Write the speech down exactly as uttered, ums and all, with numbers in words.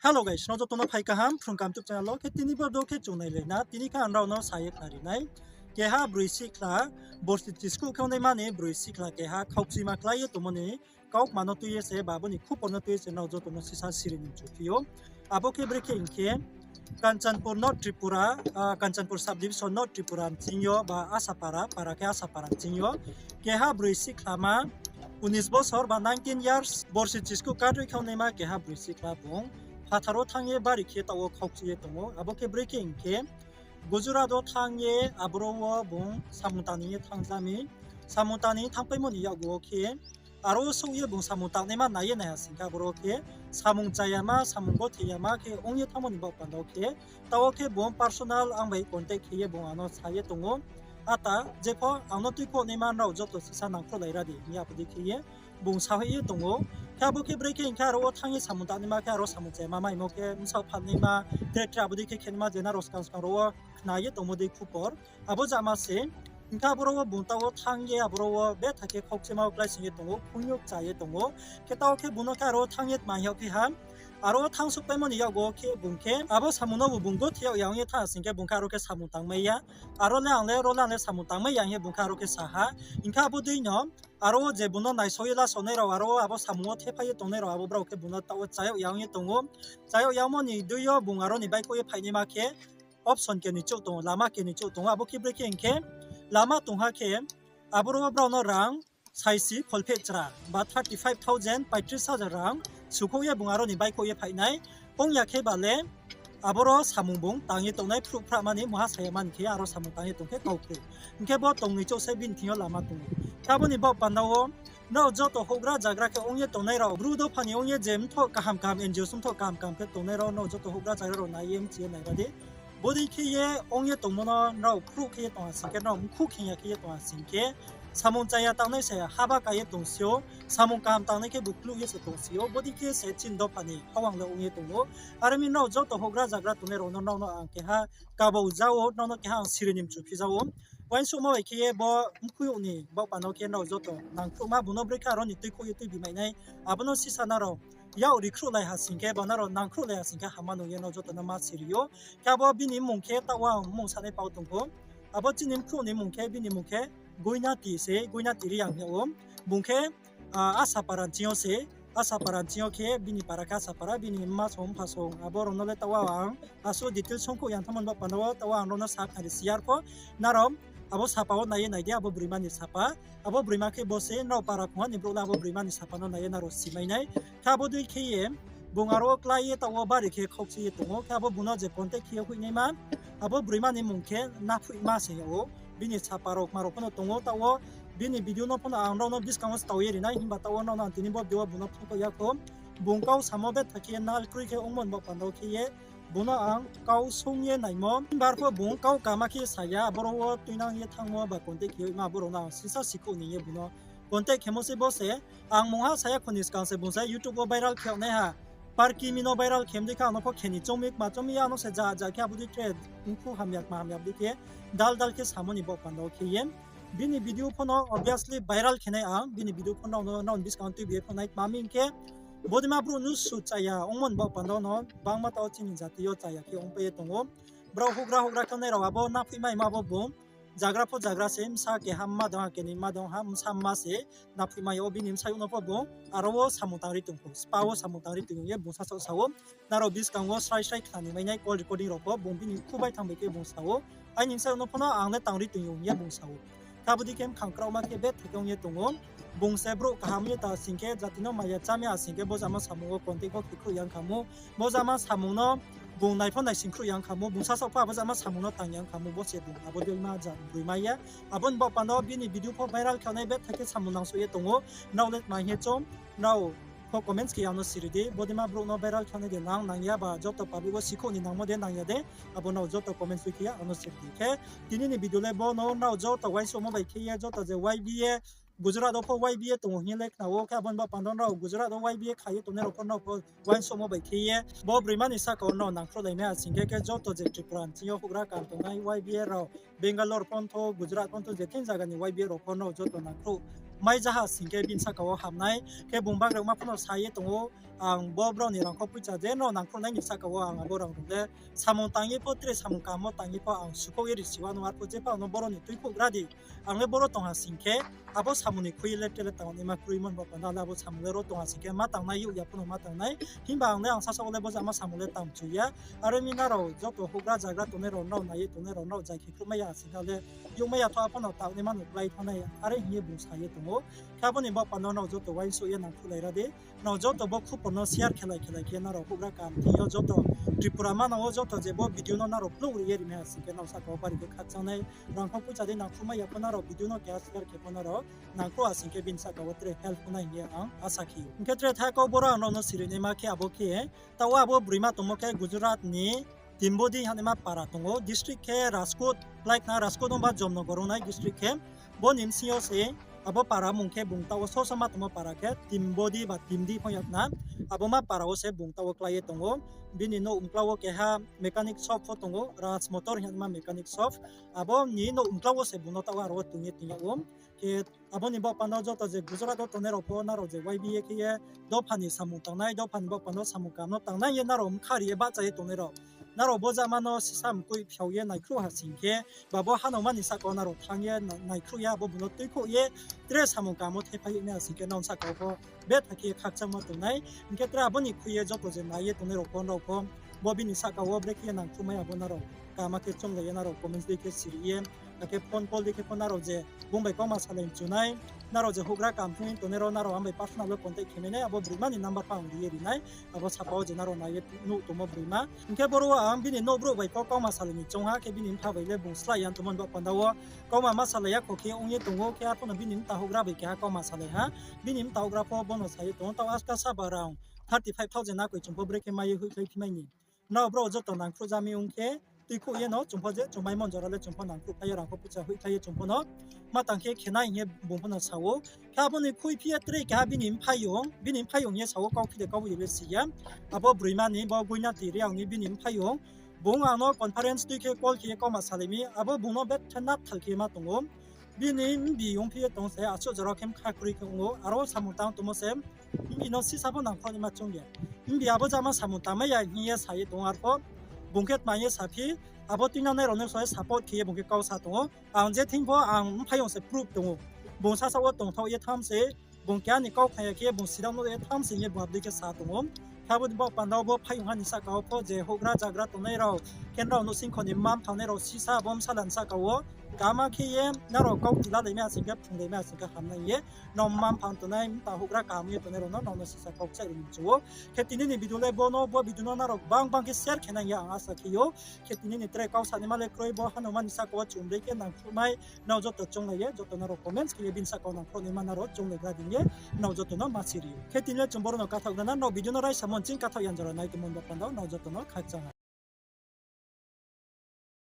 Hello guys, nrao joto no phai kaham Phrung Kaham YouTube channel wo. Khe tini bo do khe chung nailai na, tini khe ang nrao no sa ye khnari nai. Keha broi sihkhla, borsi chiskuh khe ongnaima ni broi sihkhla keha khaukchuima klái ye tongmo ni kaukma no tui ye se, ba abo ni khupor no tui ye se nrao joto no sisa siri ni mchu phi ou. Abo khe brekhe hing khe, Kanchanpur North Tripura, Kanchanpur Subdivision North Tripura ni ching yo ba Asapara, para khe Asapara ni ching yo keha broi sihkhlama, unis bosor ba nineteen years, borsi chiskuh kadroi khe ongnaima keha broi sihkhla bung phathar wo thanng ye bari khe taoh wo khaukchi ye tong ou. Abo khe brekhe hing khe, Gujarat wo thanng ye aboro wo bung samung tang ni ye thanngja mi. Samung tang ni ye thanngpaimo ni yakgu wo khe, aro wo souh ye bung samung tangnaima nai ye naiha sing khe, aboro wo khe samung chayama, samung gothei yama khe ong ye thanngmo ni baoh panda wo khe, taoh wo khe bung personal ang bai contact khe ye bung ang no sa ye tong ou. Ata, jepho ang no tuikhouh naima nrao joto sisa nangkhruhlai ra di hing ye abo dei khe ye bung sahoih ye tong ou. Khe abo khe brekhe hing khe aro wo thanng ye samung tangnaima khe aro samung chayama maimo khe bsaoh phalnaima, tre tre abo dei khe khenaima je nrao skang skang rao wo khna ye tongmo dei khupor. Abo jama se, hing khe aboro wo bung taoh wo thanng ye aboro wo betha khe khaukchima wo kláising ye tong ou, khungyuk cha ye tong ou. Khe taoh khe bung no khe aro wo thanng ye tma hing yag phi ha, aro wo thanng souhpaimo ni yakgu wo khe bung khe abo samung no bo bung gothei yag ya ong ye thanng sing khe bung khe aro khe samung tangmai ya. Aro le ang le, ro le ang le samung tangmai ya hing ye bung khe aro khe sa ha. Hing khe abo dei no, aro wo je bung no naisao ye lasao nai rao, aro wo abo samung wo thephai ye tongnai rao, abo brao khe bung no taoh wo cha yag ya ong ye tong ou. Cha yag yamo ni dei yo bung aro ni baihkhouh ye phainaima khe option keni chouh tong ou, lama keni chouh tong ou. Abo khe brekhe hing khe, lama tongha khe, aboro wo brao no rang saisi kholphehchra ba thirty five thousand, paitris hajar rang sukhouh ye bung aro ni baihkhouh ye phai nai. Ong ya khe ba le, aboro samung bung tang ye tongnai phruh phrahma ni mungha sa ya mani khe aro samung tang ye tong khe kau kroi. Hing khe bo tongnoi chouh se bini thing yo lama tong ou. Khe abo ni baoh panda wo, nrao joto houhgra zagra khe ong ye tongnai rao, Bru dopha ni ong ye je mthoh kaham kaham, N G O mthoh kaham kaham khe tongnai rao, nrao joto houhgra zagra rao nai ye mchi ye nai ra di. Bodei khe ye ong ye tongmo no nrao khruh khe ye tong ha sing khe, nrao mkhu kheng ya khe ye tong ha sing khe, samung chaya tangnai se haba ka ye tong si ou, samung kaham tangnai khe bukluh ye se tong si ou, bodei khe se chini dopha ni hawang le ong ye tong ou. Are mi nrao joto houhgra zagra tongnai rao no, nrao no ang keha kabau ja ou, nrao no keha ang siri ni mchu phi ja ou. Uaingsouhmo bai khe ye bo mkhu youh ni baoh panda wo khe nrao joto nangkhruhma bung no brekhe aro ni tuikhouh ye tuibi mai nai, abo no sisa nrao yak ri khruhlai ha sing khe, ba nrao nangkhruhlai ha sing khe, hamma nung ye nrao joto no ma siri ou. Khe abo bini mmung khe taoh wo ang mmung sanai pao tong khou. Abo chini mkhruh ni mmung khe, bini mmung khe Goinati se, Goinati Reang hing yag ou. Bung khe, Asapara ni ching yo se, Asapara ni ching yo khe bini para khe Asapara, bini mma song, mpha song, abo rao no le taoh wo ang asuh detail songkhouh yang thanngmo ni baoh panda wo taoh wo ang rao no sa khnari si ya, arpho nrao abo sapa wo nai ye nai di, abo broima ni sapa. Abo broima khe bo se, nrao para khongha ni brouh le abo broima ni sapa no nai ye nrao si mai nai. Khe abo dei khe ye, bung aro wo klái ye taoh wo bari khe khaukchi ye tong ou. Khe abo bung no je contact khe ye hoihnaima, abo broima ni mmung khe Naphoihma se yag ou. Bini sapa rao kma rao pho no tong ou taoh wo. Bini video no pho no ang nrao no buskang wo stao ye ri nai, himba taoh wo nrao no ang tini bo video wo bung no phnuh ya khou. Bung kau samo betha khe ye nal kroi khe ongmo ni baoh panda wo khe ye, bung no ang kau sung ye naimo. Himba arpho bung kau kama khe sa ya, aboro wo tuinang ye thanngmo ba contact khe ye ma, aboro no ang sisa sikhouh ni ye bung no contact khemo se bo se. Ang mungha sa ya kho ni skang se bung sa YouTube wo viral khe yag nai ha. Parkimi no viral khe mi dei khe ang no pho khe ni choung mi, kma choung mi ya, ang no se ja ja khe abo dei khe mkhu hamya kma hamya abo dei khe dal dal khe samo ni baoh panda wo khe ye. Bini video pho no obviously viral khe nai ang, bini video pho no nrao ni buskang wo tuibi ye phnuh nai, tma hing khe, bodei ma brouh nusu chaya ongmo ni baoh panda wo no, bangma taoh chini jati yo chaya khe ongpai ye tong ou. Brao houhgra houhgra khe nai rao abo Naphoihma hingmo abo bung zagra pho zagra se, bsa keha mma dong ha, keni mma dong ha, bsa mma se, Naphoihma yag ou, bini bsayouh no pho bung aro wo samung tang ri tong khou, spa wo samung tang ri tong ye bung sasaoh sa ou. Nrao buskang wo srai srai khna ni mai nai call recording rao pho, bung bini khu bai thanng bai khe bung sa ou. Aini bsayouh no pho no ang le tang ri tong ou hing ye bung sa ou. Khe abo dei khe mkhang kraohma khe betha khe ong ye tong ou. Bung se brouh kaham ye ta sing khe, jati no maya chámai ya sing khe, bo jama samung wo contact pho khe khruh ya ong kha mo. Bo jama samung no bung nai pho naising khruh ya ong kha mo, bung sasaoh pho abo jama samung no tang ya ong kha mo, bo se bung abo dei ma ja broima ye. Abo ni baoh panda wo bini video pho viral khe nai, betha khe samung nangsouh ye tong ou. Nrao le tma hing ye choung, nrao pho comments khe ye ang no siri di, bodei ma brouh no viral khe nai de nang nang ya ba joto public wo sikhouh ni nangmo de nang ya de, abo nrao joto comments khe ye ang no siri di. Khe tini ni video le bo no, nrao joto uaingsouhmo bai khe ye joto je Y B A, Gujarat wo pho Y B A tong ou hing ye le khna ou, khe abo ni baoh panda wo nrao Gujarat wo Y B A kha ye tongnai rao pho nrao pho uaingsouhmo bai khe ye bo broima ni sahka wo nrao nangkhruhlai mai ha sing khe, khe joto je Tripura ni ching yo houhgra kaham tongnai Y B A rao, Bangalore pho no thou, Gujarat pho no thou, je thing zaga ni Y B A rao pho nrao joto nangkhruh mai ja ha sing khe bini sahka wo ham nai. Khe bung bagraima pho no sa ye tong ou, ang bo brao ni rangkho poicha je nrao nangkhruh nai ni sahka wo ang abo rang rao le samung tang ye pho, tre samung kaham wo tang ye pho ang sukhouh ye risi wa no, arphuh jepho ang no boro ni tuikhouhgra di. Ang le boro tong ha sing khe, abo samung ni khui ye le tre le tang naima kroimo ni baoh panda le abo samung le ro tong ha sing khe ma tangnai, youh ya pho no ma tangnai. Himba ang le ang sasa wo le bo jama samung le tang chu ya. Are mi nrao joto houhgra zagra tongnai rao, nrao nai ye tongnai rao, nrao jai khe khruhmai ya sing khe le youhmai ya tho, apho no tang naima no klái thanng nai, are hing ye bung sa ye tong ou. Khe abo ni baoh panda nrao joto uaingsouh ye nangkhruh lai ra di. Nrao joto bo khupor no share khelai khelai khe nrao houhgra kaham thing yo joto Tripura manang wo joto je bo video no nrao plouh ri ye rimai ha sing khe nrao sahka wo bari khe khakchang nai. Rangkho poicha dei nangkhruhmai ya pho nrao video no keha share khe pho nrao nangkhruh ha sing khe bini sahka wo tre help ong nai hing ye ang asa khe ou. Hing khe tre tha kau boro ang nrao no siri naima khe abo khe, taoh wo abo broima tongmo khe Gujarat ni Timbodi hingnaima para tong ou, district khe Rajkot, lai khna Rajkot ong ba Jamnagar ong nai district khe. Bo ni bsing yo se abo para mung khe bung taoh wo soso ma tongmo para khe Timbodi ba Timdi phung ya khna. Abo ma para wo se bung taoh wo klái ye tong ou. Bini nouh mkla wo keha mechanic shop pho tong ou, Raj Motor hingnaima mechanic shop. Abo ni nouh mkla wo se bung no taoh wo aro wo toing ye toing yag ou. Khe abo ni baoh panda joto je Gujarat wo tongnai rao pho nrao je Y B A khe ye dopha ni samung tangnai, dopha ni baoh panda samung kaham no tangnai ye nrao bkha ri ye bahcha ye tongnai rao, nrao bo jama no sisa mkoih phiao ye naikhruh ha sing khe, ba bo hanaoma ni sahka wo nrao thanng ye na-, naikhruh ye abo bung no tuikhouh ye tre samung kaham wo thaiphai ye nai ha sing khe nrao sahka wo pho betha khe ye khakchangma tongnai. Hing khe tre abo ni khui ye joto je nai ye tongnai rao pho nrao pho bo bini sahka wo brekhe ye nangkhruhmai abo nrao kaham khe chounglai ye nrao comments dei khe siri ye, akhe phone call dei khe pho nrao je bung bai kauma salai mchu nai, nrao je houhgra kaham thung ye tongnai rao nrao ang bai personal wo contact khe mai nai, abo broima ni number pho ang ri ye ri nai, abo sapa wo je nrao nai ye nuh tongmo broima. Hing khe boro wo ang bini nouh brouh bai pho kauma salai ni choung ha, khe bini mpha bai le bung slái ya tongmo ni baoh panda wo kauma ma salai ya kho khe ong ye tong ou, khe arphuh no bini mta houhgra bai keha kauma salai ha, bini mta houhgra pho bo no sa ye tong ou, taoh aska saba rang thirty five thousand akoi chung pho brekhe mai ye hoihkhlai phi mai ni. Nrao brao joto nangkhruh ja mi ong khe, tuikhouh ye no chung pho je chung maimo jora le chung pho nangkhruh phai ye rangkho poicha hoihkhlai ye chung pho no ma tang khe khe nai hing ye bung pho no sa ou. Khe abo ni khuiphi ye tre keha bini mphaiyong, bini mphaiyong ye sa ou, kauphi de kau de le si ya. Abo broima ni bo Goinati Reang ni bini mphaiyong. Bung ang no conference tui khe call khe ye kauma salai mi, abo bung no betha nathal khe ma tong ou. Bini mbi ongphi ye tong se asuh jora khe mkha kroi khe ong ou, aro samung tang tongmo se mbi no sisa pho nangkhruh naima choung ya. Mbi abo jama samung tangmai ya hing ye sa ye tong ou, arpho bung khe tma ye saphi, abo tuinangnai rao no se support khe ye bung khe kau sa tong ou. Ang je thing pho ang mphaiyong se proof tong ou. Bung sasa wo tongthaoh ye tham se, bung keha ni kau khna ya khe bung sirang no ye tham se hing ye bung abo dei khe sa tong ou. Khe abo ni baoh panda wo bo phaiyong ha ni sahka wo pho je houhgra zagra tongnai rao, khe nrao nouhsingkho ni mma mpha tongnai rao sisa bo bsala ni sahka wo kaham khe ye nrao kau tila lai mai ha sing khe, phrung lai mai ha sing khe ham nai ye, nrao mma mpha tongnai, mta houhgra kaham ye tongnai rao no nrao no sisa kau kchaih ri ni chu ou. Khe tini ni video le bo no, bo video no nrao gbang gbang khe share khe nai ye ang asa khe ou. Khe tini ni tre kau sanaima le kroi, bo hanaoma ni sahka wo chung brekhe nangkhruh nai, nrao joto chounglai ye, joto nrao comments khe ye bini sahka wo nangkhruh naima nrao chounglai gra dei ye, nrao joto no ma siri ou. Khe tini le chung boro no kathaoh gra na, nrao video no raisa mo nching kathaoh ya jora nai tongmo ni baoh panda wo nrao joto no khakchang ha.